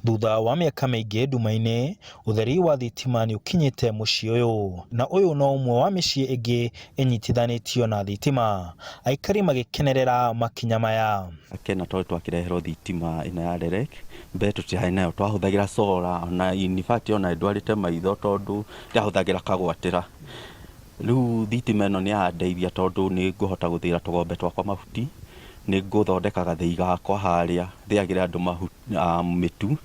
Thutha wa mĩaka mĩingĩ nduma-inĩ, ũtheri wa thitima nĩ ũkinyĩte mũciĩ ũyũ, na ũyũ no ũmwe wa mĩciĩ ĩngĩ ĩnyitithanĩtio na thitima, aikari magĩkenerera makinya maya. Akena tondũ twakĩreherwo thitima ĩno ya REREC, mbere tũtiarĩ nayo twahũthagĩra solar ona in fact ona ndwarĩte maitho tondũ ndahũthagĩra kagwatĩra. Rĩu thitima ĩno nĩ yandeithia tondũ nĩ ngũhota gũthĩĩra tũgombe twakwa mahuti, nĩ ngũthondeka gathĩi gakwa harĩa thĩagĩre andũ mĩtu.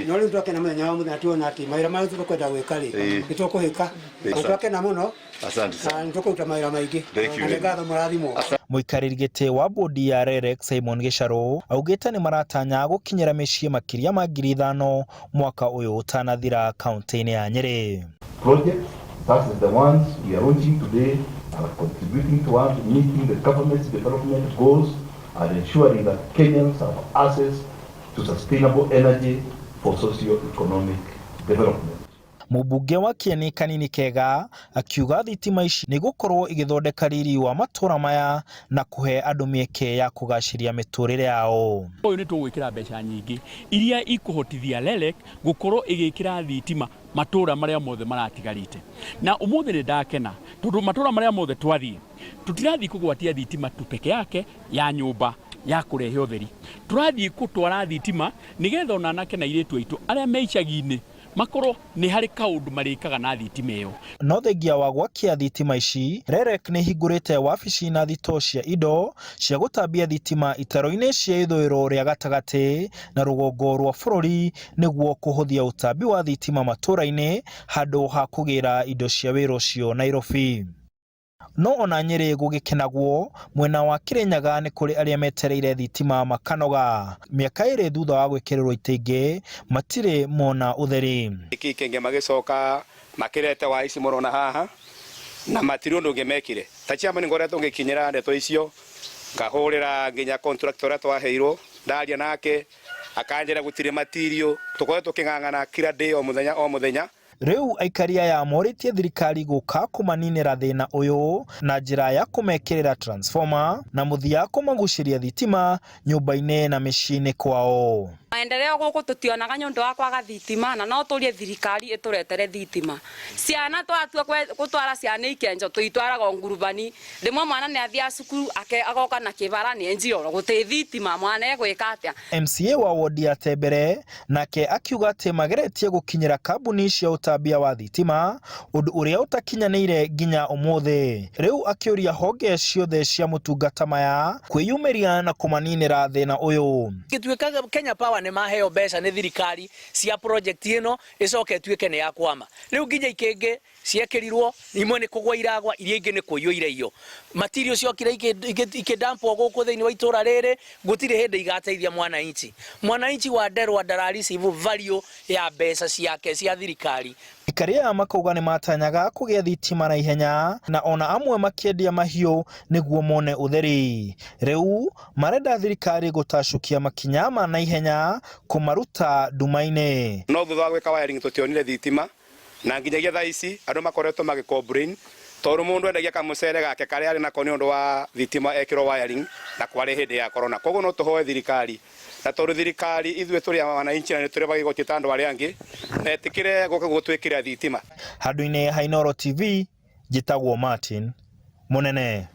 No rĩu twakena mũthenya wa mũthenya tuona atĩ mawĩra marĩa tũkwenda gwĩka rĩ, nĩ tũkũhĩka. Na twakena mũno na nĩ tũkũruta mawĩra maingĩ. Na nĩ ngatho mũrathimwo. Mũikarĩri gĩtĩ wa bodi ya REREC Simon Gĩcarũ augĩte nĩ maratanya gũkinyĩra mĩciĩ makĩria ma 5,000 mwaka ũyũ ũtanathira kaunti-inĩ ya Nyĩrĩ. Projects such as the ones we are launching today are contributing towards meeting the government's development goals and ensuring that Kenyans have access to sustainable energy for socio-economic development. Mũmbunge wa Kieni Kanini Kega akiuga thitima ici nĩ igũkorwo igĩthondeka riri wa matũra maya na kũhe andũ mĩeke ya kũgacĩria mĩtũrĩre yao. Ũyũ nĩ tũgwĩkĩra mbeca nyingĩ iria ikũhotithia REREC gũkorwo ĩgĩkĩra thitima matũra marĩa mothe maratigarĩte. Na ũmũthĩ nĩ ndakena tondũ matũra marĩa mothe twathiĩ tũtirathiĩ kũgwatia thitima tu peke yake ya nyũmba ya kũrehe ũtheri, tũrathiĩ gũtwara thitima nĩgetha ona anake na airĩtu aitũ arĩa me icagi-inĩ makorwo nĩ harĩ kaũndũ marĩkaga na thitima ĩyo. No thengia wa gwakia thitima ici, REREC nĩ ĩhingũrĩte wabici na thitoo cia indo cia gũtambia thitima itaro-inĩ cia ithũĩro rĩa gatagatĩ na rũgongo rwa bũrũri nĩguo kũhũthia ũtambi wa thitima matũra-inĩ handũ ha kũgĩra indo cia wĩra ũcio Nairobi. No ona Nyĩrĩ gũgĩkenagwo, mwena wa Kĩrĩnyaga nĩ kũrĩ arĩa metereire thitima makanoga. Mĩaka ĩrĩ thutha wa gwĩkĩrĩrwo itingĩ, matirĩ mona ũtheri. Kĩngĩ magĩcoka makĩrete waya ici mũrona haha na matirĩ ũndũ ũngĩ mekire. Ta chairman ngoretwo ngĩkinyĩra ndeto icio ngahũrĩra nginya contractor ũrĩa twaheirwo ndaria nake akanjĩra gũtirĩ material tũkoretwo tũkĩng'ang'ana kila day o mũthenya o mũthenya. Rĩu aikari aya morĩtie thirikari gũka kũmaninĩra thĩna ũyũ na njĩra ya kũmekĩrĩra transformer na mũthia kũmagucĩria thitima nyũmba-inĩ na mĩciĩ-inĩ kwao. Maendeleo gũkũ tũtionaga nĩ ũndũ wa kwaga thitima na no tũrie thirikari ĩtũretere thitima. Ciana twatua gũtwara ciana ikenjo tũitwaraga ngurubani, rĩmwe mwana nĩ athiaga cukuru agoka na kĩbara nĩ enjirwo gũtĩ thitima mwana egwĩka atĩa. MCA wa wodi ya Tembere nake akiuga atĩ mageretie gũkinyĩra kambuni cia ũtambia wa thitima ũndũ ũrĩa ũtakinyanĩire nginya ũmũthĩ. Rĩu akĩũria honge ciothe cia motungata maya kwĩyumĩria na kũmaninĩra thĩna ũyũ. Gĩtuĩka Kenya Power nĩ maheo mbeca nĩ thirikari cia project ĩno ĩcoke ĩtuĩke nĩ ya kwama. Rĩu nginya ikĩngĩ ciekĩrirwo imwe nĩ kũgwa iragwa iria ingĩ nĩ kũiywo iraiywo. Material ciokire ikĩdampwo gũkũ thĩinĩ wa itũra rĩrĩ gũtirĩ hĩndĩ igateithia mwananchi. Mwananchi wa Nderwa ndara receive value ya mbeca ciake cia thirikari. Aikari aya makauga nĩ matanyaga kũgĩa thitima na ihenya na ona amwe makĩendia mahiũ nĩguo mone ũtheri. Rĩu marenda thirikari gũtacũkia makinya ma naihenya kũmaruta nduma-inĩ. No thutha wa gwĩka wiring tũtionire thitima na nginyagia thaa ici andũ makoretwo magĩ complain tondũ mũndũ endagia kamũcere gake karĩa arĩ nako nĩ ũndũ wa thitima ekĩrwo wiring na kwarĩ hĩndĩ ya corona. Koguo no tũhoe thirikari na tondũ thirikari ithuĩ tũrĩ wananchi na nĩ tũrĩhaga igoti ta andũ arĩa angĩ metĩkĩre gũka gũtwĩkĩra thitima. Handũ-inĩ ha Inooro TV, njĩtagwo Martin Mũnene.